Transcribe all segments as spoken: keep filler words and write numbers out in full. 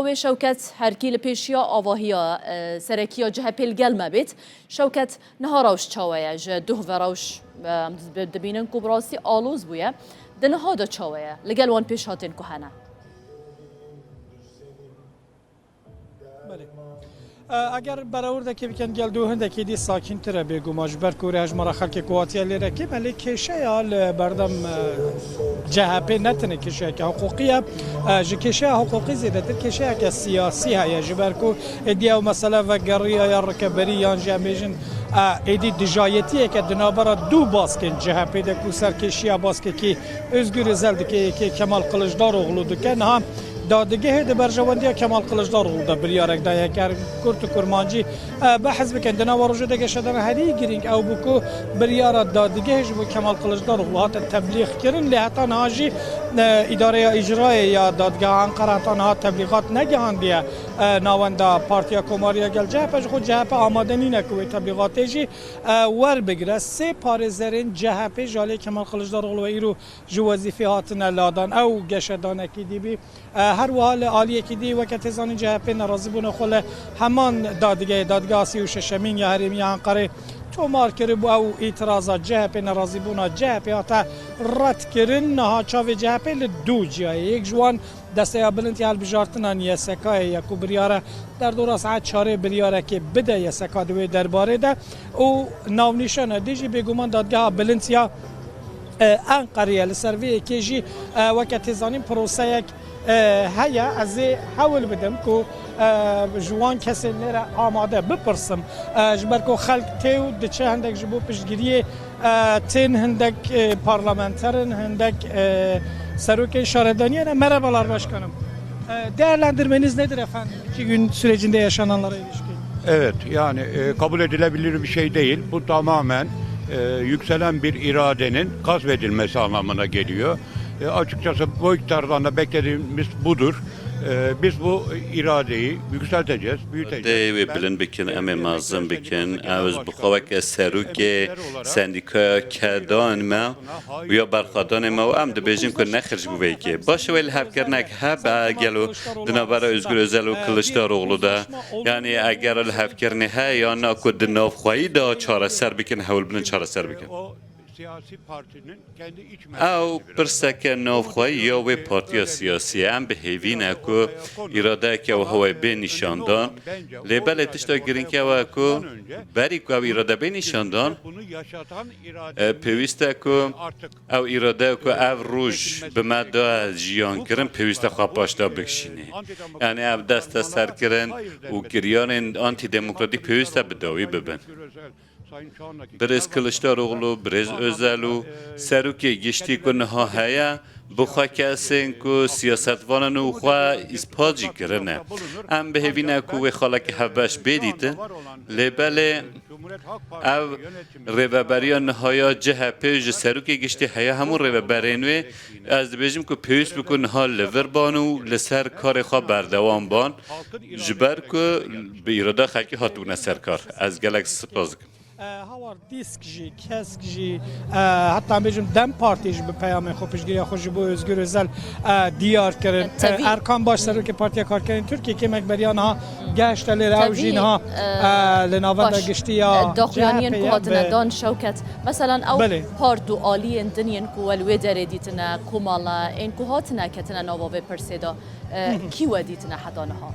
Wê Şewket herkî li pêşiya avahiya, e, serekî ya C H P li gel me bêt. Şewket, niha rewş çawa ye? Ji duh ve rewş, e, em diz-, dibînin ku bi rastî aloz bûye. Di niha de çawa ye? Li gel wan pêşhatên ku hene? Belê. E, eger berewrdekê bikin gel dû hindekî dî sakîntir e bêguman ji ber ku rê hejmara xelkê ku hatiye lê re kêm e, lê kêşeya li berdem, e, C H P ne tenê kêşeyeke hiqûqî ye. E, ji kêşeya hiqûqî zêdetir kêşeyeke siyasî heye, ji ber ku êdî ew mesele vegeriya ya rikeberî yan jî em bêjin, e, êdî dijayetiyeke di navbera du baskên C H P de ku serkêşiya baskekî Ozgur Özel dike, yekê Kemal Kılıçdaroğlu dike. Niha dadigehê di berjewendiya Kemal Kılıçdaroğlu de biryarek daye. Ger kurt û kurmancî, e, behs bikin, di nava rojê de geşedana herî girîng ew bû ku biryara dadigehê ji bo Kemal Kılıçdaroğlu hate teblîx kirin, lê heta niha jî, e, îdareya îcrayê ya dadgeha Ankara heta niha teblîxat negihandiye, e, navenda Partiya Komariya Gel. C H P ji xwe C H P amade nîne ku wê teblîxatê jî, e, werbigire. Sê parêzerên C H P ji aliyê Kemal Kılıçdaroğlu ve îro ji wezîfê hatine ladan. Ew geşedanekî dî bî. E, her wiha li aliyekî dî weke tê zanîn C H P nerazîbûna xwe li heman dadigehê, Dadgeha Sî û Şeşemîn ya Herêmî ya Enqerê tomar kiribû. Ew îtiraza C H P, nerazîbûna C H P hate redkirin. Niha çavê C H P li du ciyayê. Yek ji wan desteya bilind ya hilbijartinan Y S K'yê ye ku biryare derdora saet çarê biryarekê bide Y S K di wê derbarê de û navnîşana dî jî bêguman dadgeha bilind ya, e, Enqerê ye. Li ser vê yekê jî, e, weke tê zanîn proseyek, e, heye. Ez ê hewl bidim ku, e, ji wan kesên lê re amade bipirsim, e, ji ber ku xelk tê û diçe, hindek ji bo piştgiriyê, e, tên, hindek, e, parlamenter in, hindek, e, serokên şaredaniyan e. Merhabalar başkanım. E, değerlendirmeniz nedir efendim? İki gün sürecinde yaşananlara ilişkin. Evet, yani, e, kabul edilebilir bir şey değil. Bu tamamen, e, yükselen bir iradenin gasp edilmesi anlamına geliyor. E, açıkçası bu iktidardan da beklediğimiz budur. E, biz bu iradeyi yükselteceğiz, büyüteceğiz. Dê wê bilind bikin, em ê mezin bikin. Ez bi xwe weke serokê sendîkaya kedan me û ya berxwedanê me û em dibêjin ku nexir ji bo vê yekê. Baş e, wê lihevkirinek hebe, gelo di navbera Ozgur Özel û Kılıçdaroğlu de, yanî eger lihevkirinê heye yan na ku di navxweyî de çareser bikin, hewl bidin çareser bikin. Ew pirseke navxweyî ya wê partiya siyasî ye. Em bi hêvî ne ku îradeyeke wiha wê bê nîşandan. Lê belê tişta girîng ew e ku berî ku ew îrade bê nîşandan, e, pêwîst e ku ew îrade ku ev roj bi me da jiyan kirin, pêwîst e xwe paşda bikişînê. Yanî ev desteserkirin û kiryarên antîdemokratîk pêwîst e bi dawî bibin. Birêz Kiliçdaroglu, birêz Özel û serokê giştî ku niha heye, bi xwe kesên ku siyasetvan in û xwe îspat jî kirine. Em bi hêvî ne ku wê xalekî hevbeş bê dîtin, lê belê ev rêveberiya niha ya C H P ji serokê giştî heye, hemû rêveberên wê, ez dibêjim ku pêwîst bû ku niha li vir ban û li ser karê xwe berdewam ban, ji ber ku bi îrada xelkê hatibûne ser kar. Ez gelek spas dikim. E, Hawar Dîsk jî, Kesk jî, e, heta em bêjim DEM Partî jî bi peyamên xwe, piştgiriya xwe ji bo Özgür Özel, e, diyar kirin. E, tevî. E, Erkan Baş, serokê Partiya Karkerên Tirkiyê, kêmek beriya niha gehişte lê re, ew jî niha, e, e, li navenda giştî ya, e, daxuyaniyên ku hatine dan, Şewket. Meselen, ew part û aliyên din yên ku we li wê derê dîtine, komala, ên ku hatine ketine nava vê pirsê de, e, kî we dîtine heta niha?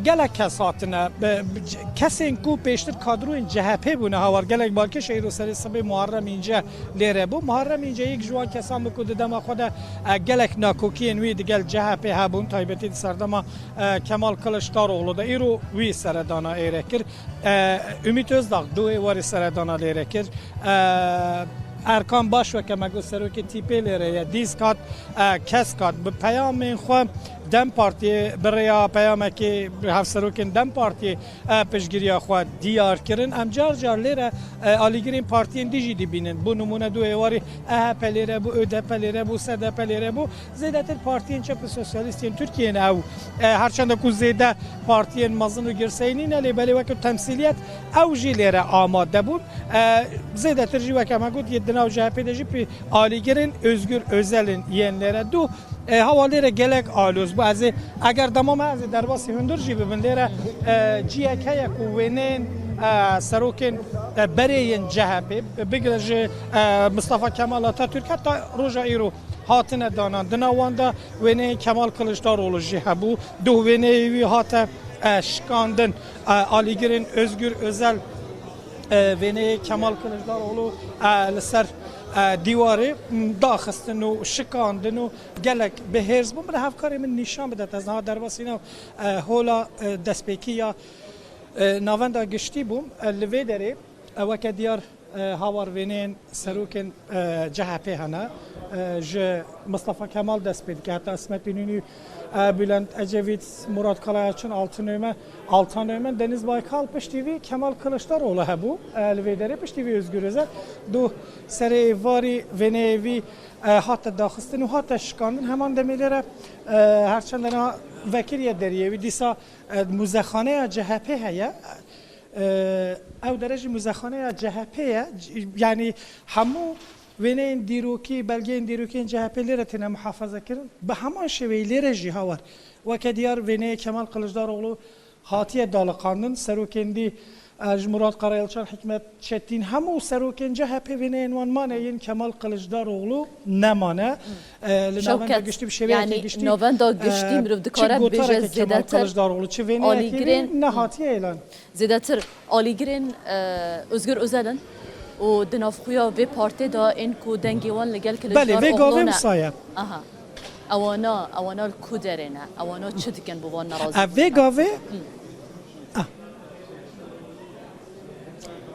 Gelek kes hatine. Bi, bi, kesên ku pêştir kadroyên C H P bûne, Hawar, gelek balkêş e, îro serê sibê Muharrem Înce lê re bû. Muharrem Înce yek ji wan kesan bû ku di dema xwe de, e, gelek nakokiyên wî digel C H P hebûn, taybetî di serdema, e, Kemal Kiliçdaroglu de. Îro wî seredana ê re kir. E, Ümit Özdağ du êwarî seredana lê re kir. E, Erkan Baş, weke me got, serokê T P lê re ye. Dîsk hat, e, Kesk hat. Bi peyamên xwe DEM Partiyê, bi rêya peyamekê hevserokên DEM Partiyê, e, piştgiriya xwe diyar kirin. Em car car lê re, e, alîgirên partiyên dî jî dibînin. Bo nimûne du êwarî E H P lê re bû, Ö D P lê re bû, S D P lê re bû. Zêdetir partiyên çep û sosyalîst yên Tirkiyeyê ne ew. E, her çenda ku zêde partiyên mezin û girseyî nîne, lê belê weke temsîliyet ew jî lê re amade bûn. E, zêdetir jî weke me got, yê di nav C H P de jî pê alîgirên Özgür Özel'in yên lê re. Du E, hewa lêre gelek aloz bû. Ez ê, eger dema me, ez ê derbasî hundir jî bibin. Lêre, e, ciyek heye ku wêneyên, e, serokên, e, berê yên C H P, bigire ji, e, Mustafa Kemal Atatürk heta roja îro hatine danan. Di nav wan de wêneyên Kemal Kılıçdaroğlu jî hebû. Duh wêneyê wî hate, e, şikandin. E, alîgirên Özgür Özel, e, wêneyê Kemal Kılıçdaroğlu, e, li ser, e, dîwarê, m, daxistin û şikandin û gelek bi hêrs bûn. Bila hevkarê min nîşan bide, ez niha derbasî nav, e, hola, e, destpêkî ya, e, Navenda Giştî bûm. E, li vê derê, e, weke diyar, e, hawar wêneyên serokên, e, C H P hene. E, ji Mustafa Kemal dest pê dike, heta Ismet İnönü, e, Bülent Ecevit, Murat Karayaçın, Altın Ömer, Altan Ömer, Deniz Baykal, piştî vî Kemal Kılıçdaroğlu hebû, e, li vê derê, piştî vî Özgür Özel. Duh serê êvarî wêneyê vî, e, hate daxistin û hate şikandin. Heman demê lêre, e, her çend niha vekiriye deriyê wî, dîsa, e, muzexaneya C H P heye. E, ew dere jî muzexaneya C H P ye. C-, yanî hemû wêneyên dîrokî, belgeyên dîrokî yên C H P lêre têne muhafaza kirin. Bi heman şêweyî lêre jî hawar. Weke diyar wêneyê Kemal Kılıçdaroğlu hatiye daliqandin. Serokên dî, e, ji Murat Karayalçan, Hikmet Çetin, hemû serokên C H P wêneyên wan mane, yên Kemal Kılıçdaroğlu nemane. E, li Navenda Şewket, Giştî bi şêweyekî yanî giştî, navenda giştî e, mirov çi dikare bêje gotareke Kemal zêdetir Kılıçdaroğlu, çi wêneyekî alîgirên, wî nehatiye îlan. Zêdetir alîgirên, e, Özgür Özel'in û di navxuya vê partê de ên ku dengê wan li gel Belê, vê gavê Kiliçdaroğlu ne. Wisa ye. Aha. Ewana, ewana li ku derê ne? Ewana çi dikin bo van nerazî? Ev vê gavê, ah.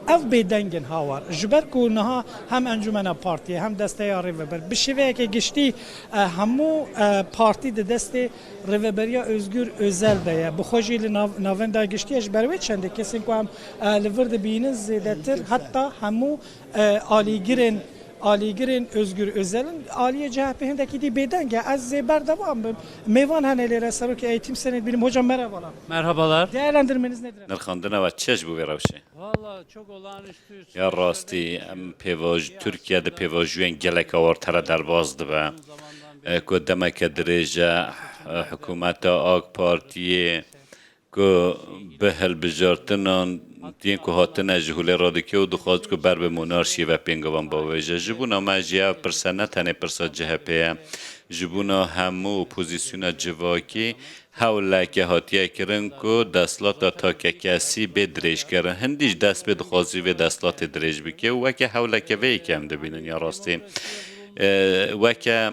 Ev bêdeng in hawar. Ji ber ku niha hem Encûmena Partiyê, hem Desteya Rêvebir, bi şêweyeke giştî, e, hemû, e, partî di destê Rêveberiya Özgür Özel de ye. Bi xwe jî li nav-, navenda giştî ye. Ji ber wê çendê kesên ku em, e, li vir dibînin zêdetir, heta hemû, e, alîgirên, alîgirên Özgür Özel'in aliyê C H P hindekî dî bêdeng e. Ez ê berdewam bim. Mêvan hene lêre, Serokê Eğitim Senê dibînim. Hocam, merhabalar. Merhabalar. Değerlendirmeniz nedir efendim? Nirxandina we çi ji bo vê rewşê? Vallahi çok olağanüstü. Ya rastî, em pêvaj-, Tirkiye di pêvajoyên gelek awar tera derbas dibe. E, ku demeke dirêj e, e, hikûmeta AK Partiyê ku bi hilbijartinan yên ku hatine ji holê re dike û dixwaz ku ber bi monarşiyê ve pêngavan bavêje. Ji bona me jî ev pirse ne tenê pirsa C H P ye. Ji bona hemû opozisyona civakî hewleke hatiye kirin ku desthilata takekesî bê dirêjkirin. Hindî ji dest pê dixwazî vê desthilatê dirêj bike û weke hewleke vê yekê em dibînin ya rastî. E, weke,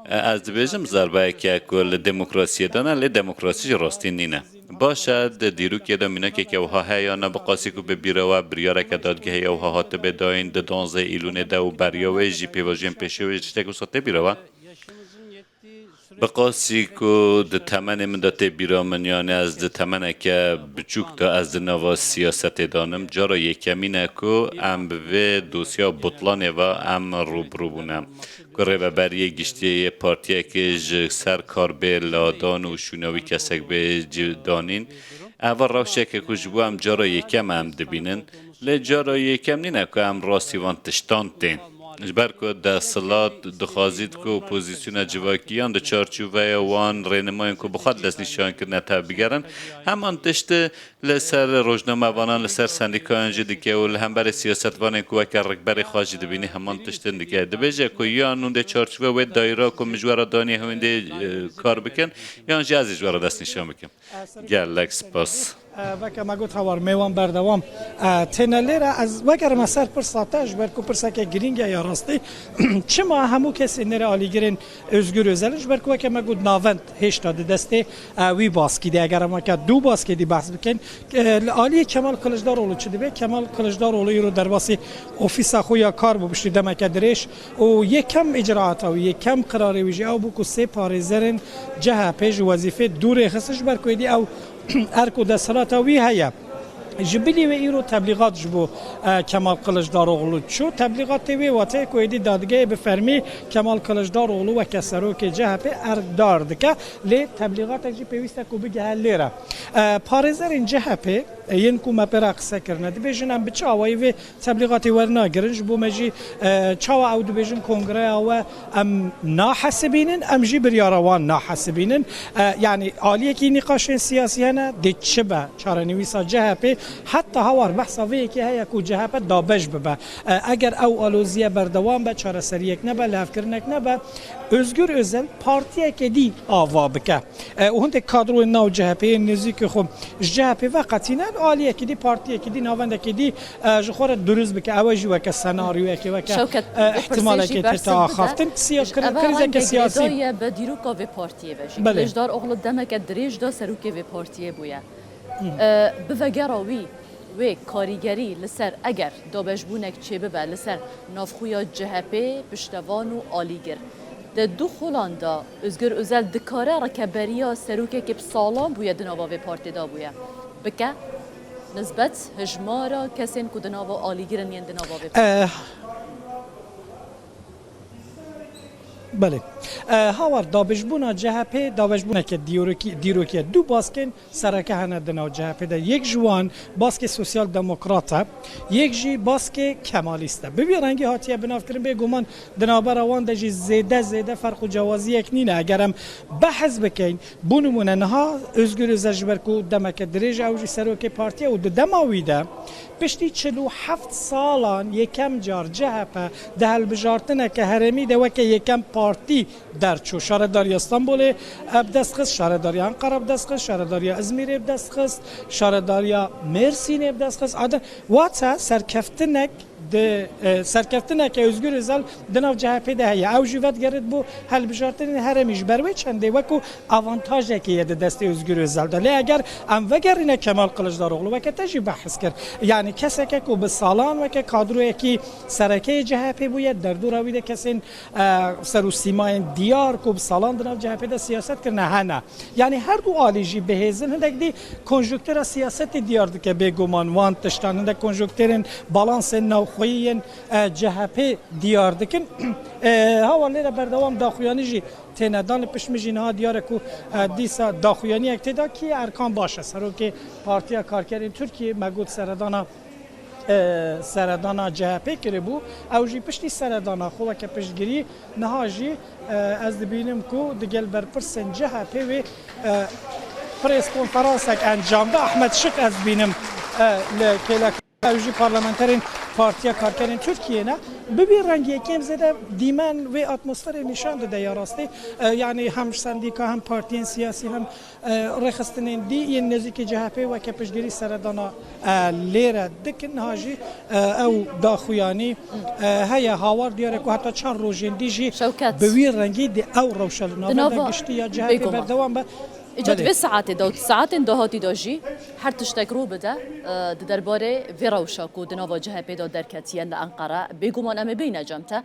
e, ez dibêjim zerbeyeke ku li demokrasiyê de ne, lê demokrasî jî rastî nîne. Baş e, di dîrokê de mînakeke wiha heye ya ne, bi qasî ku bi bîra we biryareke dadgehê ya wiha hatibê dayîn di danzdeh Îlûnê de û beriya wê jî pêvajoyên pêşê wê jî tiştek wisa tê bîra we? Bi qasî ku di temenê min de tê bîra min, yanî ez di temeneke biçûk de ez di nava siyasetê de nim, cara yekemîn e ku em bi vê dosya butlanê ve em rû bi rû bûne. Ku rêveberiyê giştî yê partiyekê ji ser kar bê ladan û şûna wî kesek bê cidanîn, ev rewşeke ku ji bo em cara yekem em dibînin, lê cara yekem nîne ku em rastî van tiştan tên. Ji ber ku desthilat dixwazît ku opozisyona civakî yan di çarçoveya wan rênimayên ku bi xwe destnîşan kirine tevbigerin, heman tişt li ser rojnamevanan, li ser sendîkayan jî dike û li hemberî siyasetvanên ku weke rikberê xwe jî dibînî heman tiştin dike. Dibêje ku yan hûn dê çarçove wê dayîra ku min ji we re daniye hûn dê, e, kar bikin, yan jî ez ê ji we re destnîşan bikim. Gelek spas. E, weke me got hawar mêwan berdewam, e, têne lêre. Ez wegerime ser pirsa te, ji ber ku pirseke girîng e ya rastî. Çima hemû kesên nêre alîgirên Özgür Özel'in, ji ber ku weke me got navend hêşta di destê, e, wî baskî de. Eger em weke du baskê dî behs bikin, e, li aliyê Kemal Kılıçdaroğlu çi dibe? Kemal Kılıçdaroğlu îro derbasî ofîsa xwe ya kar bû piştî demeke dirêj û yekem îcraata wî, yekem qirarê wî jî ew bû ku sê parêzerên C H P ji wezîfê dûrê xist, ji ber ku êdî ew erk û desthilata wî heye. Ji bilî wê îro teblîxat ji bo, e, Kemal Kılıçdaroğlu çû. Teblîxatê wê wateyê ku êdî dadgehê bi fermî Kemal Kılıçdaroğlu weke serokê C H P erkdar dike. Lê teblîxatek jî pêwîst e ku bigehe lê re. E, parêzerên C H P, e, yên ku me pê re qise kirine, dibêjin em bi çi awayî vê teblîxatê wernagirin, ji bo me jî, e, çawa ew dibêjin kongreya we em nahesibînin, em jî biryara wan nahesibînin. E, yanî aliyekî nîqaşên siyasî hene, dê çi be çarenivîsa C H P, heta hawar behsa vê yekê heye ku C H P dabeş bibe. E, eger ew aloziye berdewam be, çareseriyek nebe, lihevkirinek nebe, Özgür Özel partiyeke dî ava bike. E, û hindek kadroyên nav C H P yên nêzîkê xwe ji C H P veqetîne, aliyekî dî, partiyekî dî, navendekî dî, e, ji xwe re dirust bike. Ew jî weke senaryoyekê, weke, Şewket, e, bipirse jî ihtimalekê tê bersiv bide. Axaftin. Siya-, Ji kri-, eva krizeke rengek siyasî. Girêdayî ye bi dîroka vê partiyê ve jî. Belê. Kiliçdaroğlu demeke dirêj de serokê vê partiyê bûye. Hı hı. E, bi vegera wî, wê karîgerî li ser eger dabeşbûnek çêbibe li ser navxweya C H P, piştevan û alîgir. Di du xolan de Özgür Özel dikare rikeberiya serokekê bi salan bûye di nava vê partê de bûye bike, nisbet hejmara kesên ku di nava alîgir in yên di nava vê partê. Eh, belê. Eh, hawar dabêjbûna C H P, dabêjbûneke dîrokî-, dîrokî ye. Du baskên sereke hene di nav C H P de. Yek ji wan baskê sosyal demokrat e, yek jî baskê kemalîst e. Bi vî rengî hatiye binavkirin, bêguman di navbera wan de jî zêde zêde ferq û cewaziyek nîne. Eger em behs bikeyn, bo nimûne niha Özgür Özel ji ber ku demeke dirêj ew jî serokê partî ye û di dema wî de piştî çil û heft salan yekem car C H P di hilbijartineke herêmî de weke yekem partî derçû. Şaredariya Stenbolê, e, bi dest xist, Şaredariya Enqera bi dest xist, Şaredariya Izmîrê bi dest xist, Şaredariya Mêrsînê bi dest xist. Adi, wate serkeftinek di, e, serkeftineke Özgür Özel di nav C H P de heye. Ew jî vedigerit bo hilbijartinên herêmî. Ji ber wê çendê wekû avantajekê ye di destê Özgür Özel de. Lê eger em vegerîne Kemal Kılıçdaroğlu, weke te jî behs kir. Yanî keseke ku bi salan weke kadroyekî serekeyê C H P bûye, derdora wî de kesên e, ser û sîmayên diyar ku bi salan di nav C H P de siyaset kirine hene. Yanî her du alî jî bi hêzin hindek dî konjonktûra siyasetê diyar dike bêguman wan tiştan. Hindek konjonktûrên balansên navxweyî yên, e, C H P diyar dikin. E, hawa lê re berdewam daxuyanî jî têne dan, li pişt min jî niha diyar e ku, e, dîsa daxuyaniyek tê de kî Erkan Baş e, serokê Partiya Karkerên Tirkiyê, me got seredana e, seredana C H P kiribû. Ew jî piştî seredana xwe weke piştgirî niha jî, e, ez dibînim ku digel berpirsên C H P wê, e, prêskonferansek encam da. Ahmet Şik ez dibînim, e, li kêleka ew jî parlamenterên Partiya Karkerên Tirkiyê ne. Bi vî rengî yekêm zêde dîmen vê atmosferê nîşan dide ya rastî. E, yanî hem sendîka hem partiyên siyasî hem e, rêxistinên dî yên nêzîkî C H P weke piştgirî seredana, e, lê re dikin. Niha jî, e, ew daxuyanî, e, heye. Hawar diyar e ku heta çar rojên dî jî Şewket. Bi wî rengî dê ew rewşe li nava giştî ya C H P berdewam be. Îca di vê saetê de û saetên dahatî de jî her tiştek rû bide, e, di derbarê vê rewşa ku di nava C H P de derketiye li Enqere, bêguman em ê bêyne cem te.